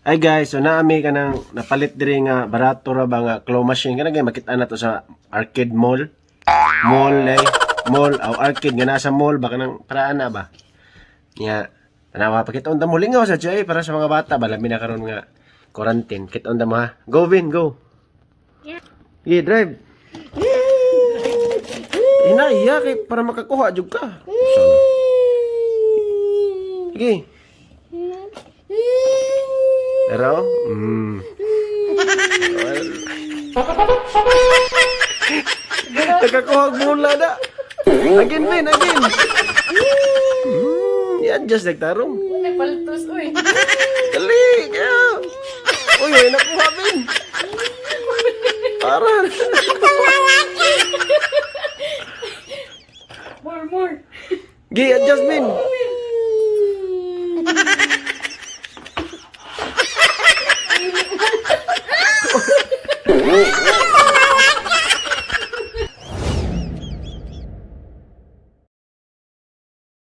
Ay guys, so naami kanang napalit diri nga barato ra ba nga claw machine kana gay makita na to sa arcade mall. Mall eh, mall aw arcade nga nasa mall ba kanang paraan na ba. Nya tanawa, pakita unta mo, lingaw sa siya eh, para sa mga bata ba, labi na karon nga quarantine. Kita unta mo ha. Go Vin, go. Yeah. Yeah, drive. Ina, iya kay para makakuha jud ka. Sana. Sige. Pero, Well. Nakakuha og mula na. Again, Vin, again. Yan, just like tarong. May paltos, uy.